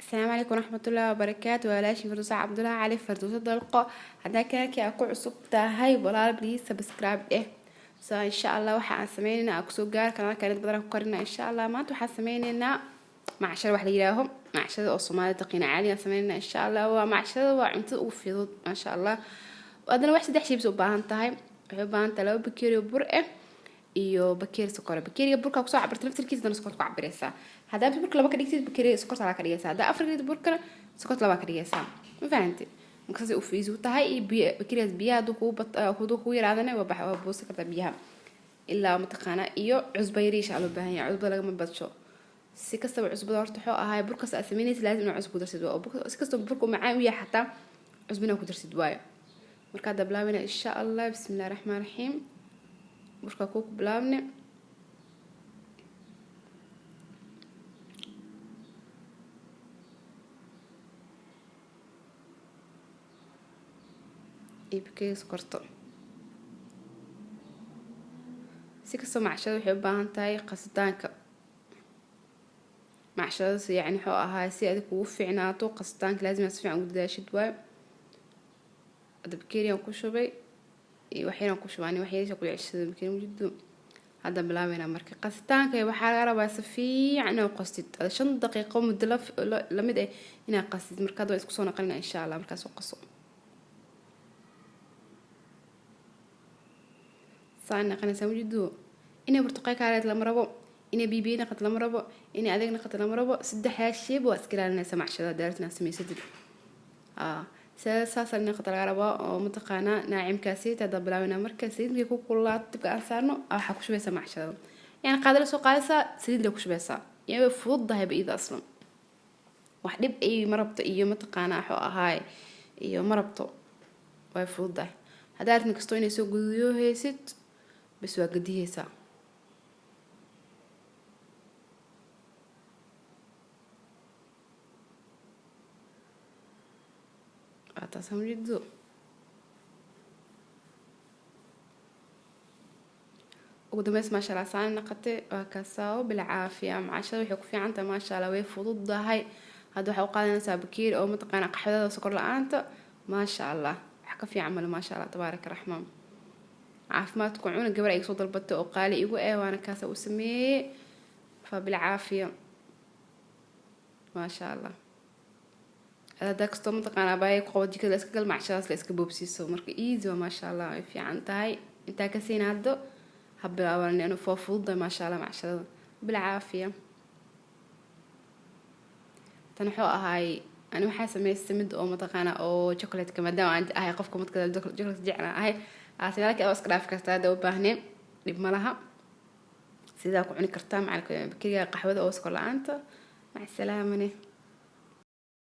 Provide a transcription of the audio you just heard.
Asalaamu calaykum waraxmatullaahi wabarakaatu. Walaashin Firdawsa Cabdullaahi Cali, Firdawsa Dalqo. Haddaa kanaalkii aa ku cusub tahay, walaal, please subscribe eh. So insha Allah waxa aan sameyneynaa aa kusoo gaar kanaalka inta badan ku karina. Insha Allah maanta waxaan sameyneynaa macshar, wax la yidhaaho macsharada oo Soomaalida taqiina caali aan sameyneyna insha Allah. Waa macsharada, waa cuntada ugu fudud, maasha Allah. Haddana wax saddex shay bas u baahan tahay. Waxay u baahan tahay 2 bakeeri oo bur ah iyo bakeeri sokor. Bakeeriga burka kusoo cabirta laftirkiisa dana sokorta ku cabiraysaa. Haddaa burka laba ka dhigtid, bakeeriga sokorta laba ka dhigaysaa. Haddaa afar ka dhigtid, burkana sokorta laba ka dhigaysaa. Ma fahanti? Marka saasay u fiisi u tahay. Iyo biyo, bakeerigaas biyaha hadduu kugu bat, hadduu kugu yaraadana, waa bax, waa buusan kartaa biyaha ilaa mataqaanaa. Iyo cusbo yariisha loo baahan yahay. Cusbada lagama badsho. Si kastaba cusbada horta wuxuu ahaay burkas aad samaynaysa laazim inaad cusbo ku darsid waa. Si kastaba burka uu macaan u yahay, xataa cusbo inaad ku darsid waayo. Marka hadda bilaabina insha Allah. Bismillahi raxmaan raxiim. Burka ku bilaabne. Iyo bakeeriga sokorto. Si kastoo macshada waxay u baahan tahay qasitaanka macshadaas, yacni wuxuu ahaa si adig kugu fiicnaato qasitaanka laazim inaad si fiican ugu dadaashid waayo. Hadda bakeeriyan ku shubay iyo waxyaraan ku shubay ani, waxyariisa ku ceshada bakeeri mujiddo. Hadda bilaabeynaa. Marka qasitaanka waxaa laga rabaa si fiican inaad qastid, ada 5 daqiiqo muddo lamid ah inaad qastid. Marka hadda waa isku soo naqanina insha Allah. Markaas u qaso saa naqanaysaa mujiddo. Inay burtuqay kaaleed lama rabo, inay bibiyi naqato lama rabo, inay adeeg naqato lama rabo. Saddexdaa shayba waa iska ilaalinaysaa macshada daarat inaad samaysatid. Saasaa naqata laga rabaa oo mataqaanaa naacimkaasi. Hadda bilaabina. Marka saliid markay ku kululaato, dibka aan saarno, waxaa ku shubaysaa macshada. Yani qaada la soo qaadaysaa, saliid la ku shubaysaa. Yani way fududdahay ba iyada aslan, wax dhib ay ma rabto. Iyo mataqaanaa waxuu ahaay iyo ma rabto, way fududdahay. Haddaa arrin kastoo inay soo guduyohaysid bas, waa gadihaysaa. Waa taas hamjido. Ugu dambeys, maasha Allah, saani naqatay. Waa kaasaawo, bilcaafiya. Macashada waxay ku fiican tahay, maasha Allah, way fududahay. Hadda waxaa u qaadanaysaa bakeeri oo mataqaanaa qaxwadada sokor la-aanta. Maasha Allah, wax ka fiican male. Maasha Allah, tabaaraka raxmaan. Caafimaadku cuna. Gabar ay soo dalbatay oo qaali igu eh, waana kaasa u sameeyey. Fa bilcaafiya, maasha Allah. Haddaa kastoo mataqaanaa baaya ku qabo jikada, la iska gal macshadaas, la iska boobsiiso. Marka easy waa, maasha Allah, way fiican tahay. Intaa ka siina haddo ha bilaaban inuu foo fududahay, maasha Allah. Macshadada bilcaafiya. Tan wuxuu ahaay ani waxaa samaystay mid oo mataqaana oo chocolate-ka, maadaama aan ahay qofka madka chocolate jeclaan ahay. Laakiin waa iska dhaafi kartaa hadda u baahneen, dhib ma laha. Sidaa ku cuni kartaa maca bakeriga qaxwada oo sokor la-aanta. Maca salaamane.